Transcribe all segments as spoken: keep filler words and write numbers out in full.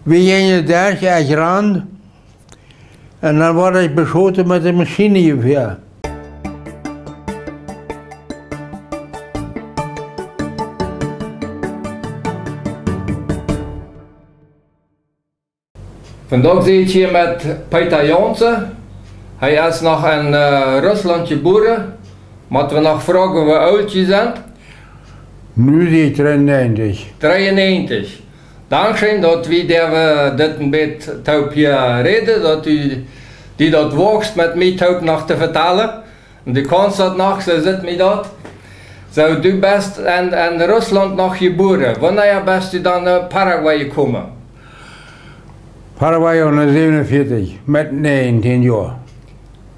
Wie jinjen derch, ekj rand. Un dan wort ekj beschoten met een Maschinengewehr. Vondoag sie ekj hia met Peter Janzen. Hee es noch en, eh, Russlaunt jebuaren. Mott wie noch froagen, woo oolt jie sent? Nu sie ekj dreeunnäajentich. Dreeunnäajentich. Dankscheen, daut wie doa, eh, dit een bät toop hia räden, daut du die daut woagst met mie toop noch to vetalen. Un du kaust daut noch, soo sitt mie daut. Soo, du best en, en Russlaunt noch jebuaren. Wanea best du dan no Paraguay jekomen? Paraguay aune säwenuntachentich, met näajentieen Joa.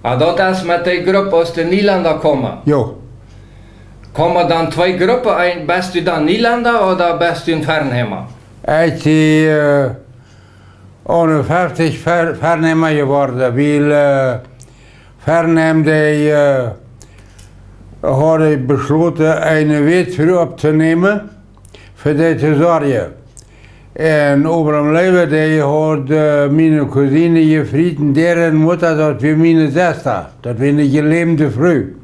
Ah, daut es met dee Grupp, aus de Nielenda kaumen? Jo. Kaumen dan twee Gruppen, een, best du dan Nielenda ooda best du een Fernheimer? Ekj sie, eh, aune feftig Fer-, Fernheimer jeworden, wiel, eh, Fernheim, dee, eh, hauden beschloten, eene Wätfru opptonämen, fa dee to sorjen. Un Abraham Leewe, dee haud, eh, miene Cousine jefriet, un äare Mutta, daut wia miene Sesta, daut wia eene jeläwde Fru.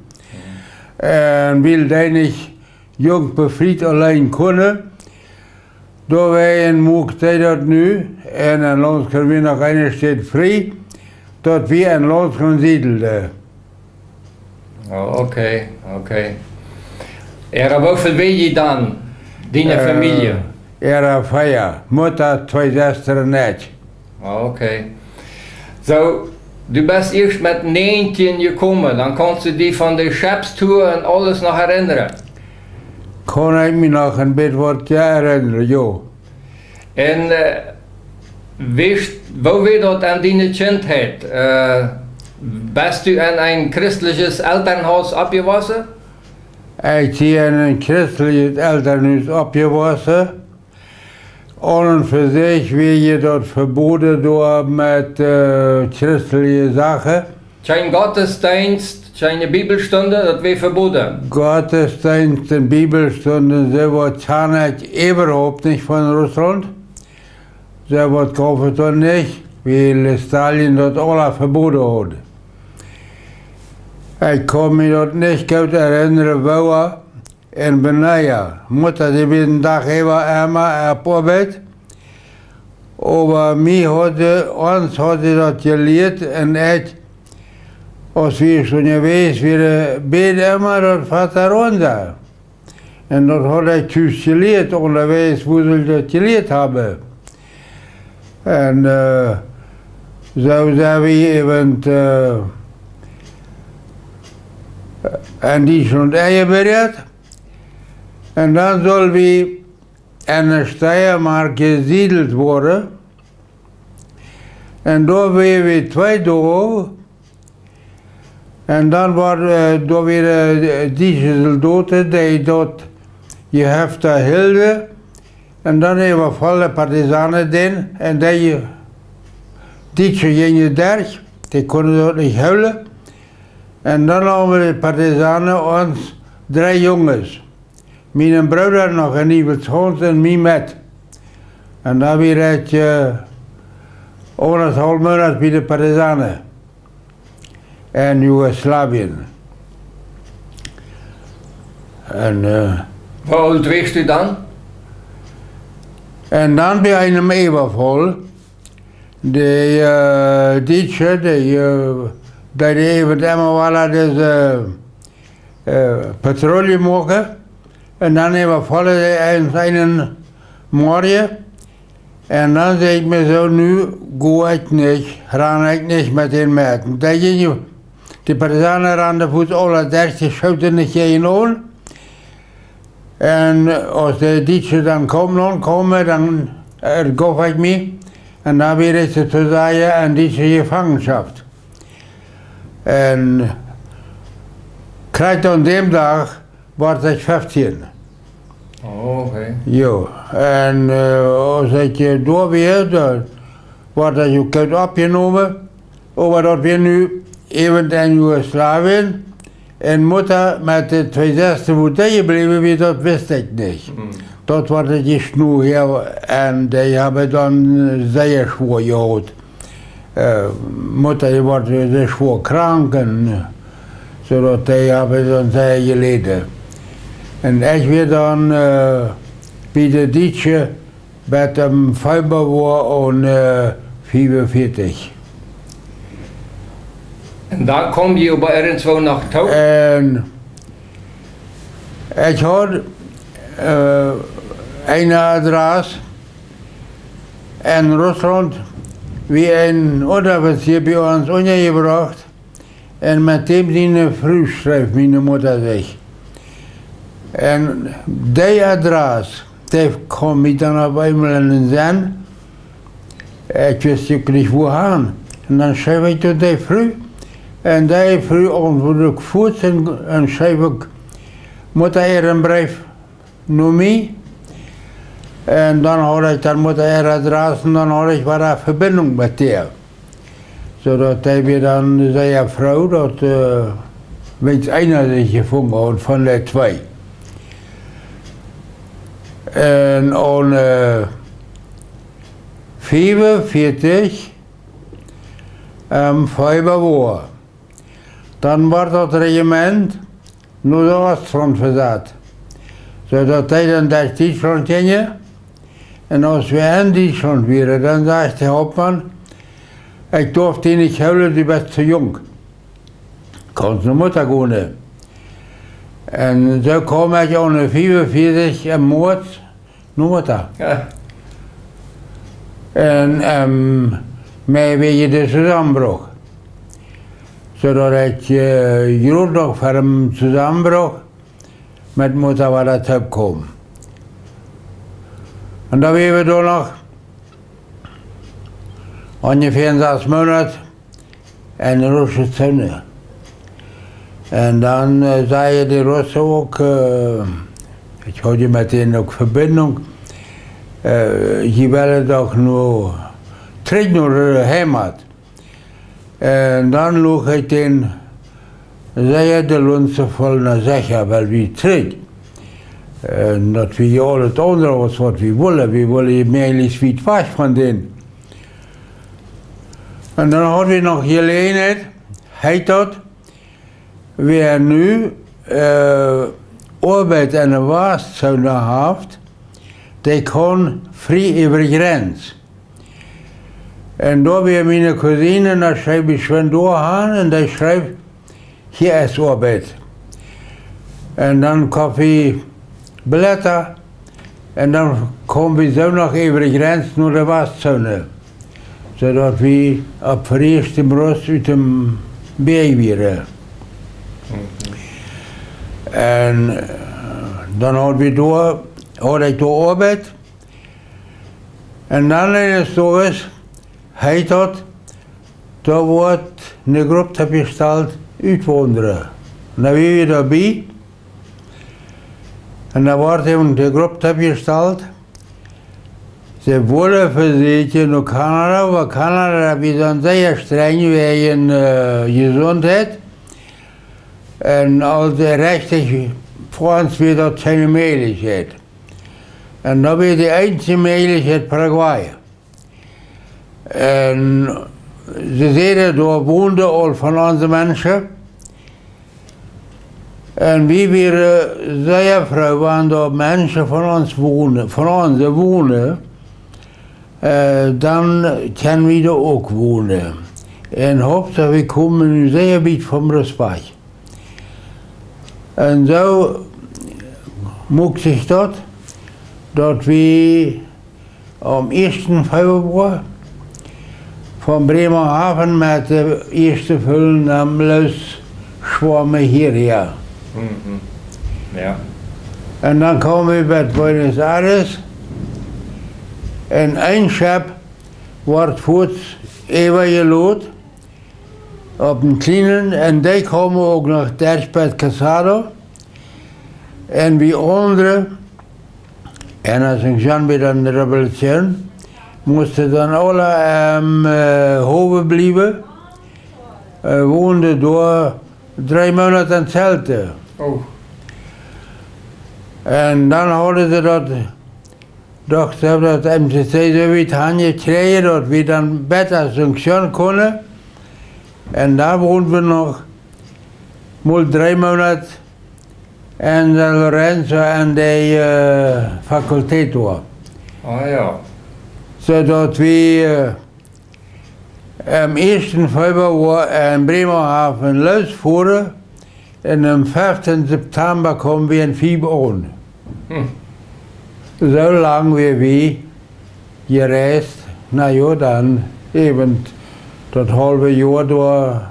Un wiel dee nich jung befriet auleen kunnen, doawäajen muak dee daut nu, un en Launsgrund wia noch eene Städ frie, daut wie en Launsgrund siedelden. Oh, okay, okay. Äa, woo väl wia jie dan, diene Famielje? Äa, vea, Mutta, twee Sestren un ekj. Okay. Soo, du best ieescht met näajentieen jekomen, dan kaust du die von de Schepstour un aules noch erinnren? Kaun ekj mie noch een bät waut, jo, erinnren, jo. Un, eh, wist, woo wia daut en diene Kjintheit? Eh, best du en een christlichet Elternhaus oppjewossen? Ekj sie en een christlichet Elternhus oppjewossen. Aun un fa sikj wia je daut veboden doa met, eh, christelje Sachen. Kjeen Gottesdeenst, kjeene Bibelstunden, daut wia veboden. Gottesdeenst un Bibelstunden, soo waut kjan ekj äwahaupt nich von Russlaunt. Soo waut gauf et doa nich, wiel Stalin daut aula veboden haud. Ekj kaun mie daut nich goot erinnren, woo un wanea. Mutta, dee wia dän Dach äwa emma opp Oabeit. Oba mie hauden, ons hauden see daut jelieet un ekj, aus wie ieescht enne Wäaj wieren, bäd emma daut Vaterunser. Un daut haud ekj tus jelieet, aun de Wäaj, woo see daut jelieet haben. Un, eh, soo sent wie äwent, eh, en Dietschlaunt enjebuaren. Un dan sullen wie en de Steiermark jesiedelt woaren. Un doa wieren wie twee Doag. Un dan wia, eh, doa wieren, eh, dietsche Soldoten, dee daut Jeheft hilden. Un dan äwafollen Partisanen dän. Un dee Dietsche jinjen derch, dee kunnen daut nich hoolen. Un dan neemen de Partisanen ons dree Junges, mienen Brooda noch, en Iwels Hauns un mie met. Un dan wia ekj, eh, aundathaulf Moonat bie de Partisanen en Jugoslawien. Un, eh, woo oolt wieescht du dan? Un dan bie eenen Äwafaul, dee, eh, Dietsche, dee, eh, dee äwent emma wada dise, eh, Patrulle moaken. Un dan äwafollen see eenen, eenen Morjen. Un dan säd ekj mie soo, nu go ekj nich, ran ekj nich met dän met. Dee jinjen, de Partisanen randen fuaz aula derch, dee schooten nich jäajen aun. Un aus de Dietsche dan kaumen aunkaumen, dan, eh, gauf ekj mie. Un dan wia ekj soo to sajen en dietsche Jefangenschoft. Un krakjt aun däm Dach wort ekj feftieen. Oh, okay. Jo, un, eh, aus ekj, eh, doa wia, dan wort ekj uk goot oppjenomen. Oba daut wia nu äwent en Jugoslawien. Un Mutta met de twee Sestren, woo dee jebläwen wia, daut wist ekj nich. Hm. Daut wort et jeschneit hia, un dee haben dan sea schwoa jehaut. Äh, Mutta, dee wort sea schwoa krank, un soo daut dee haben dan sea jeläden. Un ekj wia dan, äh, bie de Dietsche bat em Feebua aun, äh, fiefunvieetich. Un dan kaum jie oba irjentwoo no Tau? Un ekj haud, äh, eene Adress en Russlaunt, wia een Unteroffizier bie ons unjajebrocht. Un met däm siene Fru schreef miene Mutta sikj. Un dee Adress, dee kaum mie dan opp eemol en dän Senn. Ekj wist uk nich, wua han. Un dan schreef ekj to dee Fru. Un dee Fru auntwuad uk fuaz un, un schreef uk Mutta äaren Breef no mie. Un dan haud ekj dan Mutta äare Adress un dan haud ekj wada Vebinjunk met dee. Soo daut dee wia dan sea froo, daut, äh, weens eena sikj jefungen haud von de twee. Un aun, äh, fiefunvieetich, ähm, Feebua, dan wort daut Regiment no de Oostfront vesat, soo daut dee dan derch Dietschlaunt jinjen. Un aus wie en Dietschlaunt wieren, dan säd de Hauptmaun: "Ekj darf die nich hoolen, du best too junk. Kaust no Mutta gonen." Un soo kaum ekj aun de fiefunvieetich em Moaz no Mutta. Jo. Un, ähm, mie wia de Tosamenbruch. Soo daut ekj, äh, jrod noch ver dän Tosamenbruch met Mutta wada toopkaum. Un dan wieren wie doa noch onjefäa sas Moonat en de russische Zone. Un dan, äh, säden de Russen uk, äh, ekj haud je met an uk Vebinjunk, äh, jie wellen doch nu trigj no de Heimat. Un dan luach ekj dän sea de Lunze voll: "Na secha, well wie trigj. Un daut wia aul daut aundre aus waut wie wullen. Wie wullen je mäajlichst wiet wajch von dän." Un dan haud wie noch Jeläajenheit, heet daut, wäa nu, äh, Oabeit en de Westzone haft, dee kaun frie äwa de Jrenz. Un doa wia miene Cousine, un dan schreef ekj schwind doa han, un dee schreef: "Hia es Oabeit." Un dan koft wie Billetta, un dan kaum wie soo noch äwa de Jrenz no de Westzone, soo daut wie opp Friestem Rust ut dän Bäakj wieren. Mhm. Un, äh, dan haud wie doa, haud ekj doa Oabeit. Un dan eenes Doages heet daut, doa woat ne Grupp toopjestalt Utwaundra. Un dan wia wie doabie. Un dan woat äwent de Grupp toopjestalt. See wullen vesieekjen no Kanada, oba Kanada, dee sent sea strenj wäajen, äh, Jesuntheit. Un aulsoo rechtlich fa ons wia daut kjeene Mäajlichkjeit. Un dan wia de eensje Mäajlichkjeit Paraguay. Un see säden, doa wonden aul von onse Menschen. Un wie wieren sea froo, wan doa Menschen von ons wonden, von onse wonden, äh, dan kjenn wie doa uk wonen. Un Hauptsach, wie komen nu sea wiet vom Rust wajch. Un soo muak sikj daut, daut wie aum ieeschten Februar von Bremerhaven met de ieeschte Fäa no Los Schwamme hia, jo. Mhm. Jo. Un dan kaum wie bat Buenos Aires. Un een Schepp wort fuaz äwajelot opp een kjlienen, un dee kaumen uk noch derch bat Casado. Un wie aundre, un aus ekj dan bie de Revolution, musten dan aule em, äh, Howe bliewen, äh, wonden doa dree Moonat en Zelten. Oh. Un dan hauden see daut, docht see, daut M C C soo wiet aunjekjräajen, daut wie dan bäta Sanktion kunnen. Un dan wonden wie noch mol dree Moonat en San Lorenzo en de, äh, Fakultät doa. Ah jo. Soo daut wie, äh, aum ieeschten Februar en Bremerhaven loosfuaren un aum feften September kjeemen wie en Wyb aun. Hm. Soo lang wia wie jereist, na jo, dan äwent daut haulwe Joa doa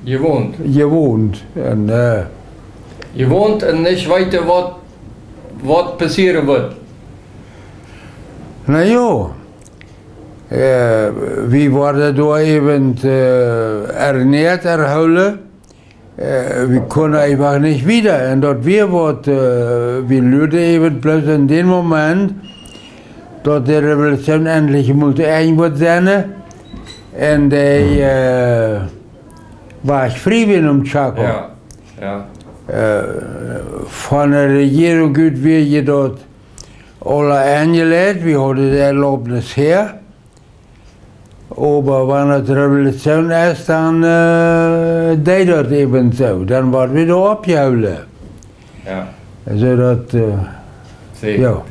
jewont. Jewont. Un, äh, jewont un nich weeten, waut, waut passieren woat. Na jo, äh, wie worden doa äwent, äh, ernäat, erhoolen. Äh, wie kunnen eefach nich wieda. Un daut wia waut, äh, wie luaden äwent bloos en dän Moment, daut de Revolution endlich mol to Enj wudd sennen. Un de, äh, Wajch frie wia em Chaco. Jo, jo. Äh, von de Rejierunk ut wia je daut aul enjeleit, wie hauden de Erlaubnis häa. Oba wan et Revolution es, dan, äh, deed daut äwent soo. Dan worden wie doa oppjehoolen. Jo. Soo daut, äh, jo.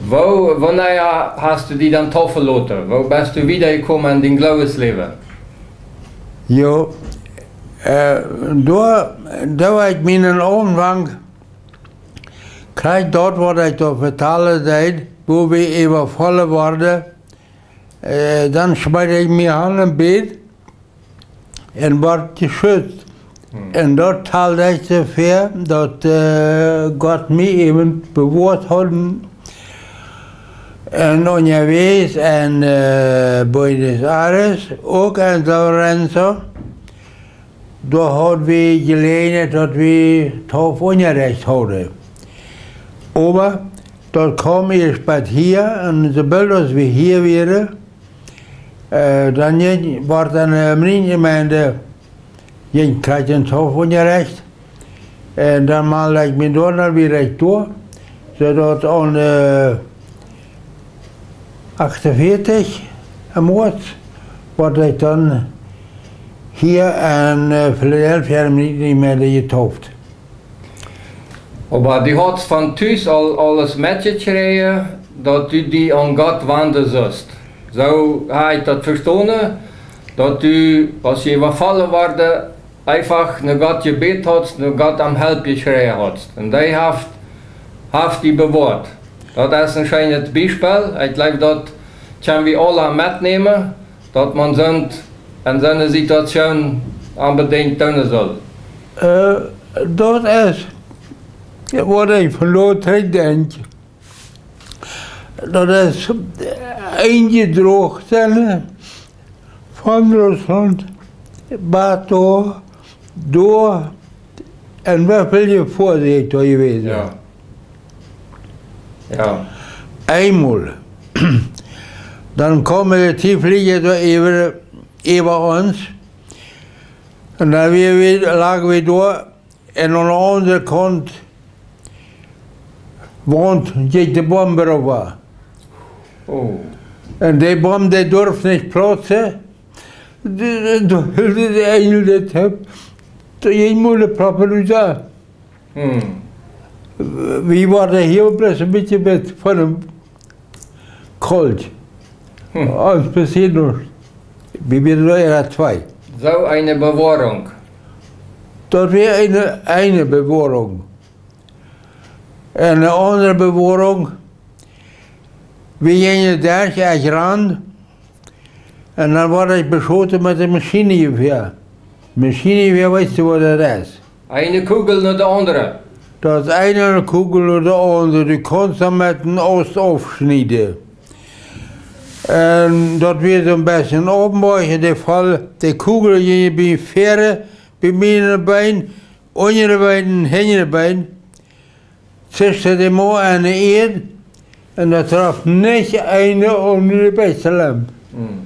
Woo, wanea hast du die dan taufen loten? Woo best du wieda jekomen en dien Gloowesläwen? Jo, äh, doa, doa wia ekj mie en Aunfank, krakjt daut, waut ekj doa vetalen deed, woo wie äwafollen worden, äh, dan schmeet ekj mie aun em Bad un wort jeschützt. Hm. Un doa tald ekj doafäa, daut, äh, Gott mie äwent bewoat haud. Un unjawäajes en, äh, Buenos Aires, uk en San Lorenzo, doa haud wie Jeläajenheit, daut wie Taufenunjarecht hauden. Oba daut kjeem ieescht bat hia, un soo boolt aus wie hia wieren, äh, dan jinkj, wort en de Mennonitenjemeent, jinkj krakjt en Taufenunjarecht. Un dan meld ekj mie doa, dan wia ekj doa. Soo daut aun, äh, achtunveatich em Moaz wort ekj dan hia en, äh, Philadelphia en de Mennonitenjemeent jetauft. Oba du hast von Tus aul aules metjekjräajen, daut du die aun Gott wanden sust. Soo hab ekj daut vestonen, daut du, aus du jefolgen worden, eefach no Gott jebät hast, no Gott om Help jeschräajen hast. Un dee haft, haft die bewoat. Daut es een scheenet Biespel. Ekj jleew, daut kjenn wie aula metnämen, daut maun soont en soone Situation onbedinjt doonen saul. Äh, daut es, waut ekj von doa trigj denkj. Daut es enjedroagen von Russlaunt bat doa, doa en woo väl Jefoa sie ekj doa jewast. Jo. Jo. Eemol. Dan kjeemen de Tiefflieja doa äwa, äwa ons. Un dan wia wie, lagen wie doa. Un aun de aundre Kaunt Waunt jinkj de Bomb äwa. Oh. Un dee Bomb, dee durf nich plautzen. Dee, dee, dee, dee Enjel, dee haft, dee jinkj mau de Proppen rut. Hm. Wie wieren hia bloos een bät met von däm Kolt. Hm. Ons passieed nuscht. Wie wieren doa ea twee. Soo eene Bewoarunk. Daut wia eene, eene Bewoarunk. Un eene aundre Bewoarunk, wie jinjen derch, ekj rand, un dan wort ekj beschoten met een Maschinenjewäa. Maschinenjewäa, weetst du, waut daut es? Eene Kugel no de aundre. Daut es eene Kugel no de aundre. Du kaust dan met een Aust aufschnieden. Un daut wia soo een bät aufjewajcht, de Faul, de Kugel jinkj bie väaren, bie mien Been, unjre Been, hinjre Been. Zischt dee mau aun de Ieed un daut trof nich eene aundre bie de Lamp. Hm.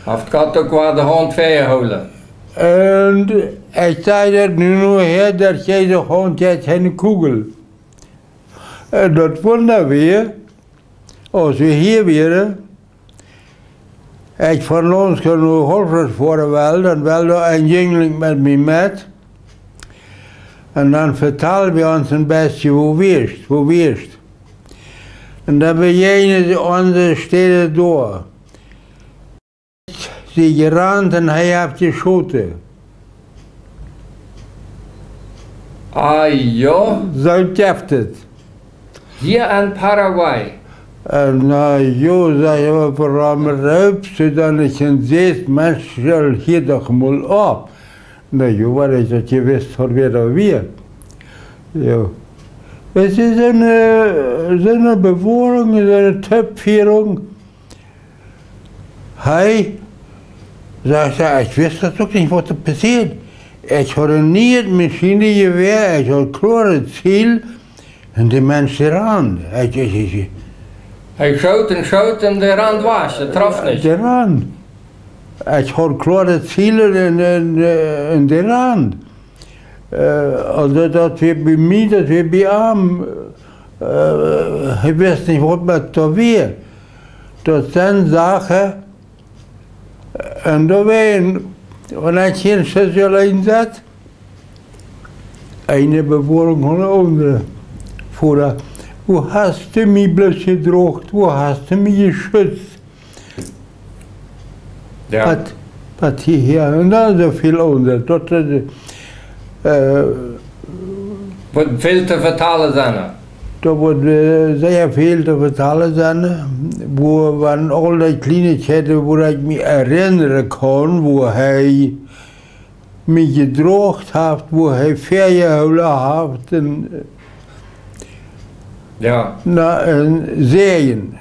Haft Gott uk waut de Haunt väajehoolen? Un ekj säd daut nu noch hia, daut jie de Haunt jeit kjeene Kugel. Un daut Wunda wia, aus wie hia wieren, ekj von Launska no Holfert foaren well, dan well doa een Jinjling met mie met. Un dan vetald wie ons een bät, wua wieescht, wua wieescht. Un dan bejäajnen see ons, steit doa. See jerant un hee haft jeschoten. Ah, jo. Soo jeft et. Hia en Paraguay. Un, na jo, säd ekj, oba wuarom reppst du dan nich un sajchst, Mensch, stell hia doch mol auf? Na jo, wiels ekj daut jewist haud, wäa doa wia. Jo. Et es eene, soone Bewoarunk, soone Tippfierunk. Hee, sajcht hee, ekj wist daut uk nich, waut doa passieed. Ekj haud een niee Maschienjewäa, ekj haud kloaret Ziel, un de Mensch rand. Ekj, ekj, ekj, Hee schoot un schoot un de rand wajch, dee trof nich. De rand. Ekj haud kloaret Ziel un, un, un de rand. Äh, aulsoo daut wia bie mie, daut wia bie am, äh, hee wist nich, waut met doa wia. Daut sent Sachen, un doawäajen, wan ekj hia en Session eenset, eene Bewoarunk no de aundre. Voda, wua hast du mie bloos jedroagen, wua hast du mie jeschützt? Jo. Waut, waut hia, hia, un dan soo väl aundret. Daut, äh, äh, Woat väl to vetalen sennen. Doa woat, äh, sea väl to vetalen sennen, wua, wan aul dee Kjlienichkjeiten, wua ekj mie erinnren kaun, wua hee mie jedroagen haft, wua hee väajehoolen haft, un, Jo. Na, een Säajen.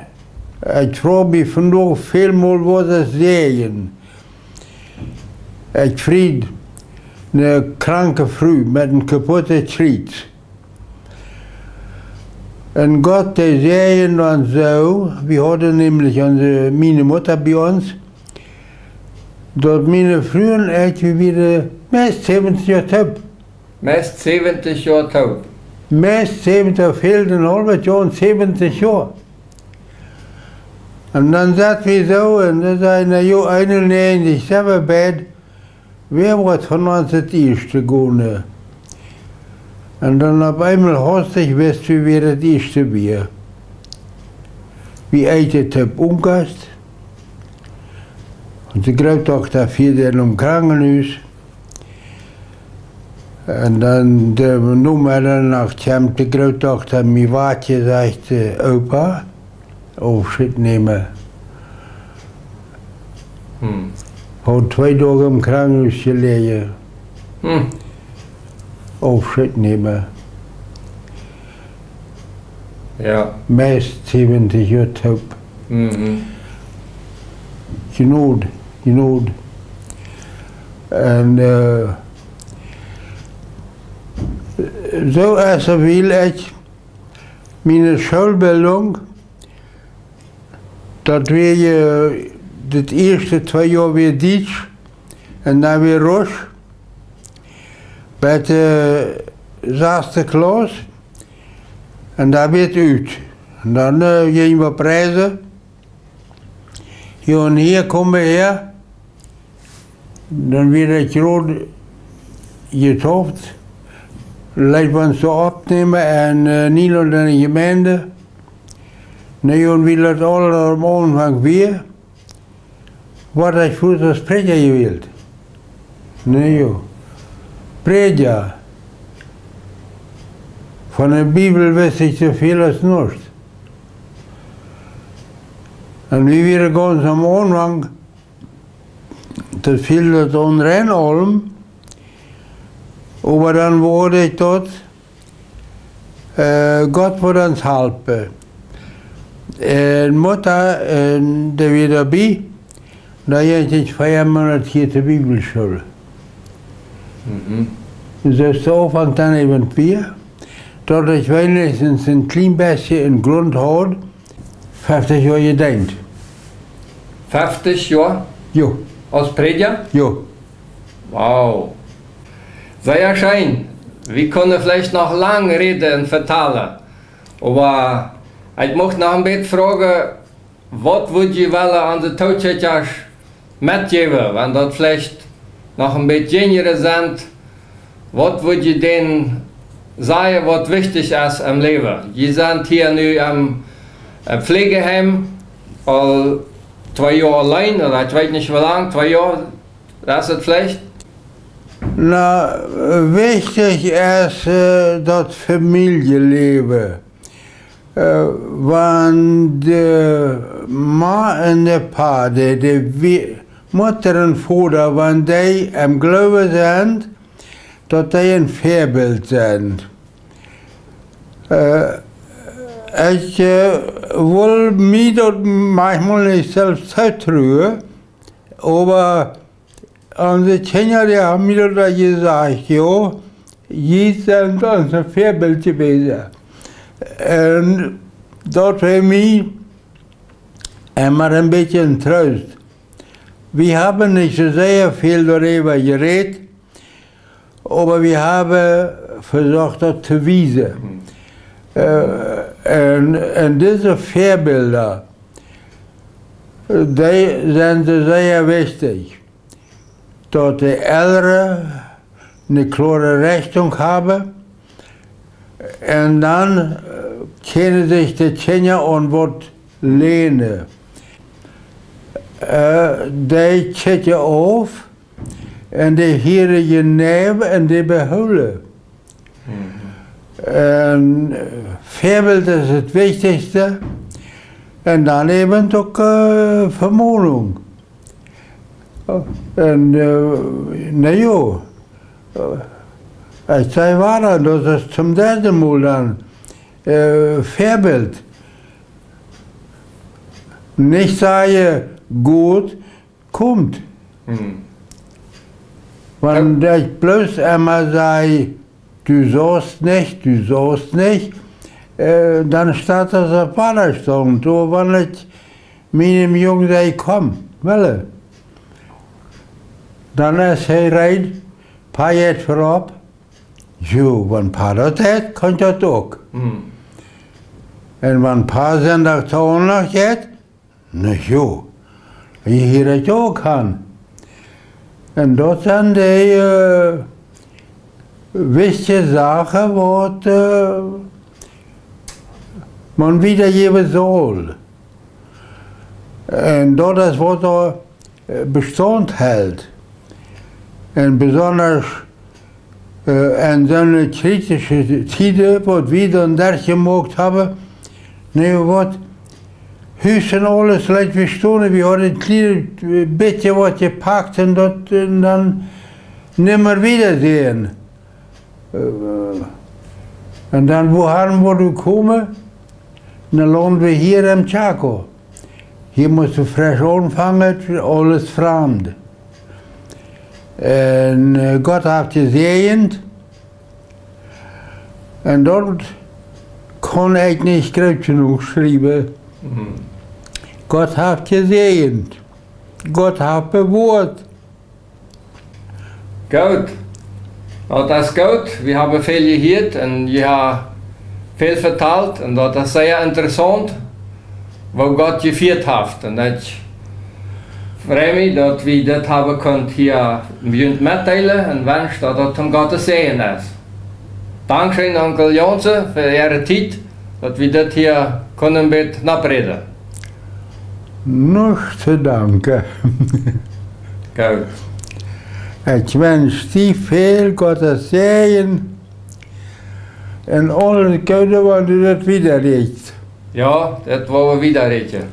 Ekj froag mie vondoag välmol, waut es Säajen? Ekj freid eene kranke Fru met een kaputtet Kjriez. Un Gott, dee säajend ons soo, wie hauden nämlich onse, miene Mutta bie ons, daut miene Fru un ekj, wie wieren meist säwentich Joa toop. Meist säwentich Joa toop. Meist säwentich, fält een haulwet Joa un säwentich Joa. Un dan sat wie soo, un dan säd hee, na jo, eenunnäajentich, sent wie beid, wäa woat von ons daut ieeschte gonen? Un dan opp eemol haustich wist wie, wäa daut ieeschte wia. Wie eeten toop Owentkost. Onse Grootdochta fieed dan nom Krankenhus. Un dan de Nomeddach kjemt de Grootdochta mie waut, sajcht see: "Opa, Aufscheet nämen." Hm. Haud twee Doag em Krankenhus jeläajen. Hm. Aufscheet nämen. Jo. Meist säwentich Joa toop. Mhm. Jnod, Jnod. Un, äh, soo aus wie, ekj, miene Schoolbildunk, daut wia, äh, daut ieeschte twee Joa wia Dietsch un dan wia Russ, bat de, äh, sasde Klauss, un dan wia et ut. Un dan, äh, jinj wie opp Reisen. Jo, un hia kjeemen wie häa. Dan wia ekj jrod jedeept, leet wie ons soo oppnämen en, äh, Nienlaunt en de Jemeent. Na jo, un wie daut aul aum Aunfank wia, wort ekj fuaz aus Prädja jewält. Na jo. Prädja. Von de Bibel wist ekj soo väl aus nuscht. Un wie wieren gaunz aum Aunfank, daut fält daut aun rein aulem, oba dan wort ekj daut, äh, Gott woat ons halpen. Un Mutta, äh, dee wia doabie, dan jinkj ekj vea Moonat hia to Bibelschool. Mhm. Soo aus de Aunfank dan äwent wia, daut ekj weens een kjlien bät een Grunt haud, feftich Joa jedeent. Feftich Joa? Jo. Aus Prädja? Jo. Wow. Sea scheen. Wie kunnen veleicht noch lang räden un vetalen. Oba ekj mucht noch een bät froagen, waut wudd jie wellen aun de Tookjikjasch metjäwen, wan daut veleicht noch een bät jinjre sent, waut wudd jie dän sajen, waut wichtich es em Läwen? Jie sent hia nu em, em Pflegeheim aul twee Joa auleen, oda ekj weet nich woo lang, twee Joa, es et veleicht? Na, wichtich es, äh, daut Famieljeläwen. Äh, wan de Ma un de Pa, de, de Wi-, Mutta un Voda, wan dee em Gloowen sent, daut dee een Väabilt sent. Äh, ekj, äh, wull mie daut maunchmol nich selfst tootruen, oba onse Kjinja, dee haben mie daut jesajcht, jo, jie sent ons een Väabilt jewast. Un daut wia mie emma een bät een Troost. Wie haben nich soo sea väl doaräwa jerät, oba wie haben vesocht daut to wiesen. Mhm. Äh, un, un dise Väabilda, äh, dee sent soo sea wichtich, daut de Elren eene kloare Rechtunk haben un dan, äh, kjennen sikj de Kjinja aun waut länen. Äh, dee kjikjen auf un dee hieren jeneiw un dee behoolen. Mhm. Un, äh, Väabilt es daut wichtichste. Un dan äwen uk, äh, Vemonunk. Un, äh, na jo, äh, ekj saj wada, daut es toom dredden Mol dan, äh, Väabilt. Nich sajen, goot, komt. Mhm. Wan ekj bloos emma saj, du saust nich, du saust nich, äh, dan steit daut opp Wadastaund. Oba wan ekj mienem Jung saj, komm, Welle, dan es hee reed, Pa jeit verop. Jo, wan Pa daut deit, kaun ekj daut uk. Mhm. Un wan Pa Sindach to Aundacht jeit, na jo, hia, hia daut uk aun. Un daut sent dee, äh, wichtje Sachen, waut, äh, maun wiedajäwen saul. Un daut es, waut doa, äh, Bestaunt helt. Un besondasch, äh, en soone kjrietische Tieden, waut wie dan derchjemoakt haben, nä, waut, Hus un aules leet wie stonen, wie hauden een kjlien, äh, bät waut jepakt un daut, un dan nimma wieda seenen. Äh, un dan, wua haben wie jekomen? Dan launden wie hia em Chaco. Hia must wie fresch aunfangen, aules framd. Un, äh, Gott haft jesäajent. Un daut kaun ekj nich groot jenuach schriewen. Mhm. Gott haft jesäajent. Gott haft bewoat. Goot. Daut es goot. Wie haben väl jehieet un jie haben väl vetalt. Un daut es sea interessaunt, woo Gott jefieet haft. Un ekj frei mie, daut wie dit haben kunt hia junt metdeelen un wensch, daut daut toom Gottes Säajen es. Dankscheen, Onkel Janse, fa Äare Tiet, daut wie dit hia kunnen met nopräden. Nuscht to danken. Goot. Ekj wensch die väl Gottes Säajen un aules Goode, wan du daut wieda rätst. Jo, daut woa wie wieda räden.